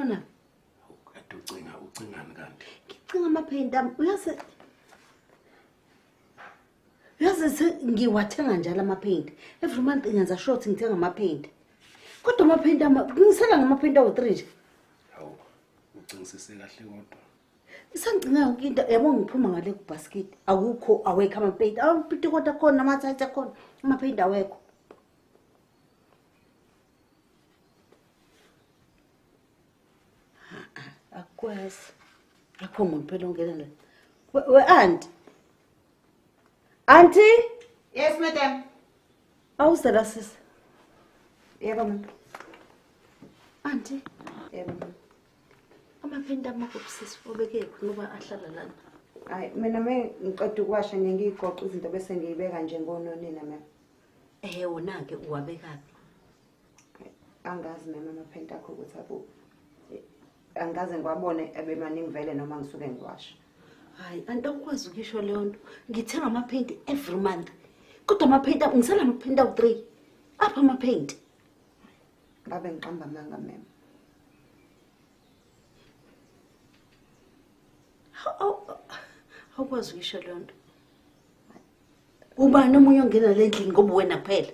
Ashona. Kade ucinga ucingani kanti? Ngicinga amapheyinti ami. Uyazi Yazi ngiwathenga njalo amapheyinti. Every month ngenza sure ukuthi ngithenga amapheyinti. Kodwa amapheyinti ama ngisela ngamapheyinti awu-3 nje. Hawu, ucingisise kahle kodwa. Isangigcina yonke into yabo ngiphuma ngale kubasket akukho awekho amapheyinti. Amapheyinti kodwa khona amathatha khona amapheyinti awekho. Akwazi. Akho muntu phela ongena la. We auntie. Auntie? Yes, madam. Awuze la sisi. Yebo, ma'am. Auntie, Yebo, ma'am. amaphenti amakuphi sisi obeke khona uba ahlala lana. Hayi, mina me ngiqeda ukuwasha nje ngiyigoqa izinto bese ngiyibeka nje ngononina, ma'am. Eh wona-ke uwabekaphi? Angazi ma'am amaphenti akho ukuthi akuphi. Angikaze ngiwabone ebemaningi vele noma ngisuke ngiwasha. Hayi, anti awukwazi ukuyisho leyo nto. Ngithenga amaphenti every month. Kodwa amaphenti ngisela amaphenti awu-3. Apha amaphenti. Ngabe ngiqamba amanga ma'am. Awukwazi ukuyisho leyo nto. Ubani omunye ongena le ndlini ngoba wena kuphela?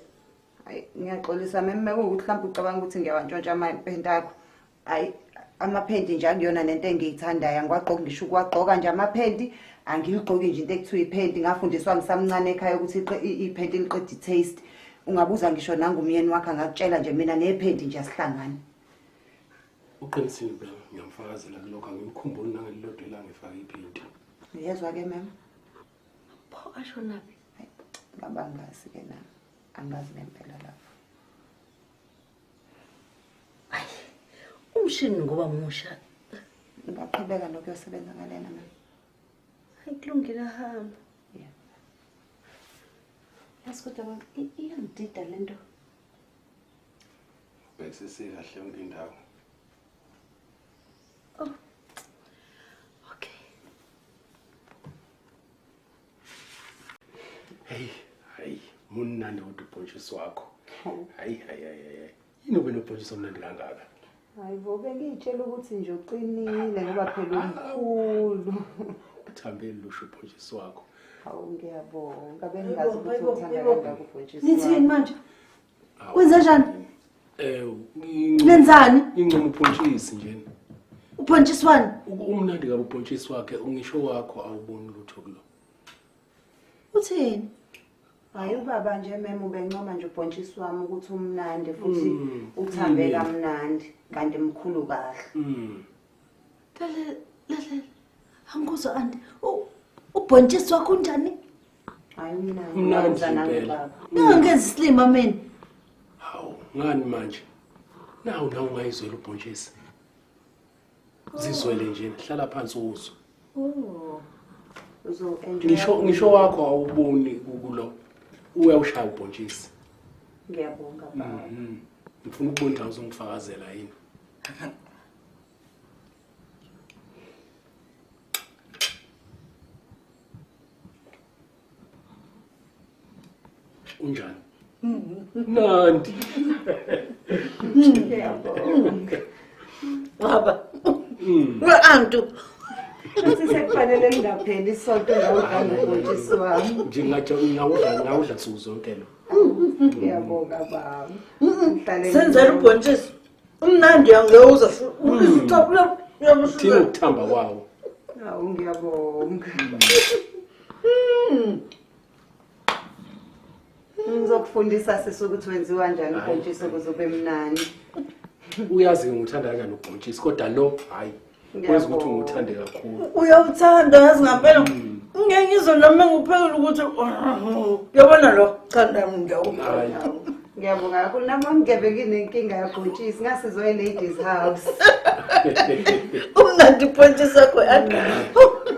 Hayi, ngiyaxolisa ma'am mekuwukuthi mhlawumbe ucabanga ukuthi ngiyawantshontsha amaphenti akho. Hayi, amaphenti nje akuyona nento engiyithandayo angiwagqoki ngisho ukuwagqoka nje amaphenti angiligqoki nje into ekuthiwa iphenti ngafundiswa ngisamncane ekhaya ukuthi iphenti liqeda i-taste ungabuza ngisho nangumyeni wakho angakutshela nje mina nephenti nje asihlangani. Uqinisile impela ngiyamfakazela kulokho angimkhumbuli nangelilodwa ilanga efake iphenti. Uyezwa-ke ma'am? Pho ashonaphi? Ngaba ngazi-ke nami angazi ngempela lapho. Ayi, umshini ngoba musha. Ngingaqhubeka nokuyosebenza ngalena ma'am. Hayi kulungile hamba. Yeah. Yazi kodwa baba, iyangidida le nto. Bhekisise kahle yonke indawo. Oh. Okay. Hey, hayi, munandi kodwa ubhontshisi wakho. Hayi, hayi, hayi, hayi. Yini ube nobhontshisi omnandi kangaka? Hayi bo bengiyitshela ukuthi nje uqinile ngoba phela umkhulu. Uthambile lusho ubhontshisi wakho. Hawu ngiyabonga bengingazi ukuthi uthanda kangaka ubhontshisi. Nithini manje? Wenze njani? Eh, Nenzani? Ngincoma ubhontshisi nje. Ubhontshisi wani? Umnandi kabi ubhontshisi wakhe, ngisho wakho awuboni lutho kulo. Uthini? Hayi ubaba nje mem ubencoma nje ubhontshisi wami ukuthi umnandi futhi uthambe kamnandi kanti mkhulu kahle. Lalela, lalela. Angikuzwa anti. Ubhontshisi wakho unjani? Hayi umnandi. Umnandi Wenza nangu impela. baba. Ningangenzi isilima mina. Hawu, ngani manje? Nawu nawu ungayizwela ubhontshisi. Zizwele nje, hlala phansi uzwe. Oh. Uzo enjoy. Ngisho wakho awuboni kulo. Uyawushaya ubhontshisi. Ngiyabonga baba. Ngifuna ukubona ukuthi awuzongifakazela yini. Unjani? Nandi. Ngiyabonga. Baba. We antu. Futhi sekufanele lingapheli isonto ngawudlanga ubhontshisi wami. Nje ngathi ngawudla nsuku zonke lo. Ngiyabonga baba. Ngihlale Senzela ubhontshisi. Umnandi angewuza futhi. Thina ukuthamba kwawo. Hawu ngiyabonga. Ngizokufundisa sisi ukuthi wenziwa kanjani ubhontshisi ukuze ube mnandi. Uyazi ngikuthanda kanjani ubhontshisi kodwa lo hayi kwenza ukuthi ngiwuthande kakhulu. Uyawuthanda yazi ngampela. Ngeke ngizwe noma ngiwuphekela ukuthi uyabona lo cha nami ngiyawuthanda. Ngiyabonga kakhulu nami ngingebe nginenkinga yabhontshisi ngasizwa e-ladies house. Umnandi ubhontshisi wakho anti.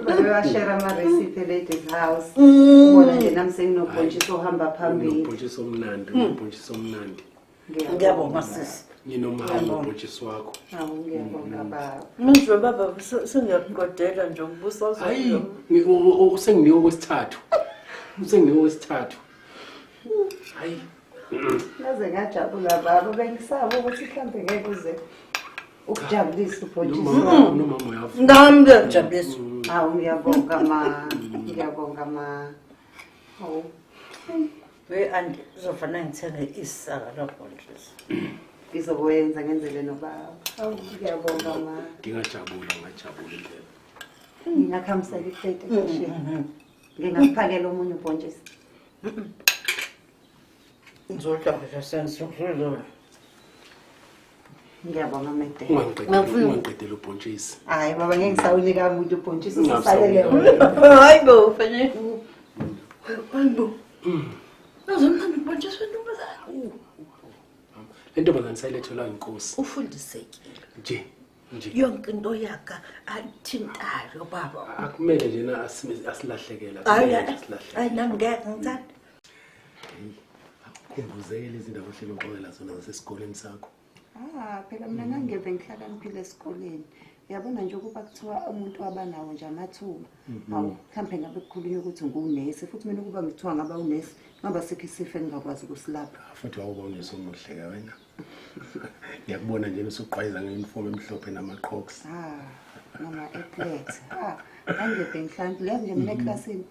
Babewashare ama-recipe e-ladies house. Ubona nje nami senginobhontshisi ohamba phambili. Unobhontshisi omnandi, unobhontshisi omnandi. Ngiyabonga sisi. Nginomhawu ubhontshisi wakho. Hawu ngiyabonga baba. Manje baba sengiyakuqedela nje ukubusa Hayi, usenginika okwesithathu. Usenginika okwesithathu. Hayi. Naze ngajabula baba bengisaba ukuthi mhlambe ngeke uze. Ukujabulisa ubhontshisi. Nomama nomama uyavuma. Ngami kuyajabulisa. Hawu ngiyabonga ma. Ngiyabonga ma. Hawu. We anti kuzofanele ngithenge isaka labhontshisi. Ngizokwenza ngenzele nobaba. Hawu ngiyabonga ma. Ngingajabula ngajabula impela. Ngingakhamisela iplate ekhishini. Ngingakuphakela omunye ubhontshisi. Ngizodla nje sengizodla. Ngiyabonga mede. Ungangiqedeli ungangiqedeli ubhontshisi. Hayi baba ngeke ngisawunika umuntu ubhontshisi Ungasawunika usalele wena. Hayi bo, fanele. Hayi bo. Uzomthanda ubhontshisi wentombazane. Le ntombazane sayilethelwa inkosi. Ufundisekile. Nje nje. Yonke into yakhe ayithintayo baba. Akumele nje na asilahlekela. Hayi Akumele nje asilahlekele. hayi nami ngeke ngithanda. Khumbuzeke lezi ndaba ohlelo ngixoxela zona zasesikoleni sakho. Ah, phela mina ngangeve ngihlakaniphile esikoleni. Uyabona nje ukuba kuthiwa umuntu wabanawo nje amathuba. Hawu, mhlambe ngabe kukhulunywa ukuthi ngiwunesi futhi mina ukuba ngithiwa ngaba unesi, ngaba sikho isifo engingakwazi ukusilapha. Futhi wawuba unesomuhle ke wena. Ngiyakubona nje usuqwayiza nge-uniform emhlophe nama-crocs. Ah, nama eplate. Ah, ngangeve ngihlakaniphile. Yazi nje mina eklasini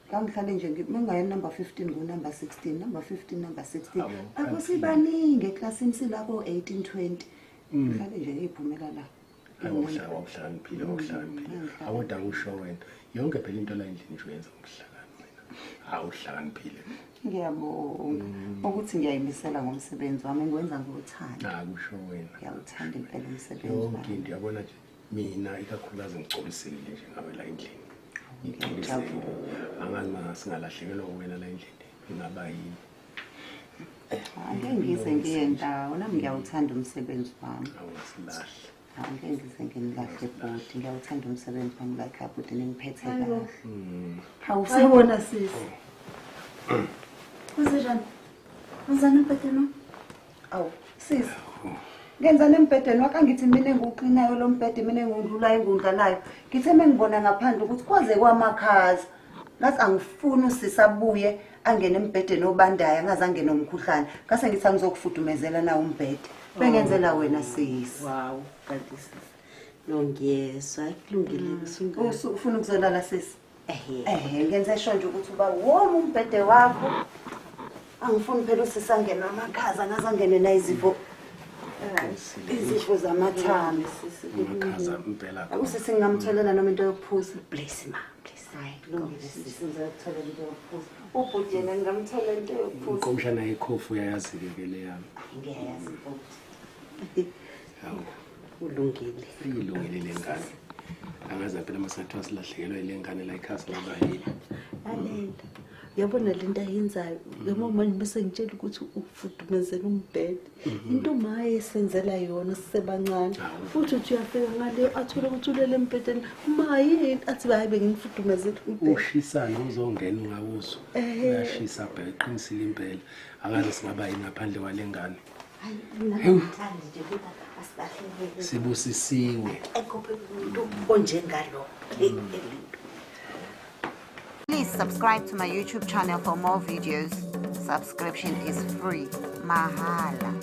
ngangihlale nje mengaye number 15 ngu number 16, number 15, number 16. Yabo, Akho sibaningi eklasini silapho 18 20. Ngihlale nje ngiphumela la. Hayi wawuhlakaniphile wawuhlakaniphile. Awuda ngisho wena. Yonke phela into la endlini nje uyenza ngokuhlakani wena. Awuhlakaniphile. Ngiyabonga ukuthi ngiyayimisela ngomsebenzi wami ngiwenza ngothando. Akusho wena. Ngiyawuthanda impela umsebenzi Yonke wami. into yabona nje mina ikakhulukazi ngigculisekile nje ngawe la endlini. Ngigculisekile. Angazi uma singalahlekelwa wena la endlini ingaba yini. Angeke ngize ngiye ndawo nami ngiyawuthanda umsebenzi wami. Awusilahle. Angeke ngize nginilahle bhuti ngiyawuthanda umsebenzi wami la ekhaya bhuti ningiphethe kahle. Hawu sawubona sisi. Kunjani? Uzana embhedeni? Awu sisi. Ngenzani embhedeni wakho angithi mina engiwuklinayo lo mbhede mina engiwundlulayo engundlalayo. Ngithe mengibona ngaphandle ukuthi kwaze kwamakhaza. Ngathi angifuni usisi abuye angene embhedeni obandayo angaze angene umkhuhlane. Ngase ngithi angizokufudumezela na umbhede. Bengenzela wena sisi. Wow, kanti sisi. No ngiyezwa, kulungile usunga. Ufuna ukuzolala sisi? Ehhe. Ehhe, ngenze sho nje ukuthi uba woma umbhede wakho. Angifuni phela usisi angene amakhaza angaze angene na izifo. Izifo zamathambo. Amakhaza impela khona. Usisi ngingamtholela noma into yokuphuza. Please ma, please. Hayi, kulungile sisi ngizakutholela into yokuphuza. Ubhuti yena ngingamtholela into yokuphuza. Inkomshana yekhofu uyayazi-ke ke le yami. Ngiyayazi bhuti. Hawu. Ulungile. Ilungile le ngane. Angazi phela uma singathiwa silahlekelwa yile ngane la ekhaya singaba yini. Lalela. Uyabona lento ayenzayo. Yabo manje bese ngitshela ukuthi ufudumezela umbhede. Into maye senzela yona sisebancane. Hawu. Futhi uthi uyafika ngale athole ukuthi ulele embhedeni. Ma yini athi hayi bengimfudumezela umbhede. Ushisana uzongena ungawuzwa. Uyashisa bheka iqinisile impela. Angazi singaba yini ngaphandle kwale ngane. Hayi mina ngithanda nje ukuthi asilahlekele. Sibusisiwe. Ekho phela umuntu onjengalo. Please subscribe to my YouTube channel for more videos. Subscription is free. Mahala.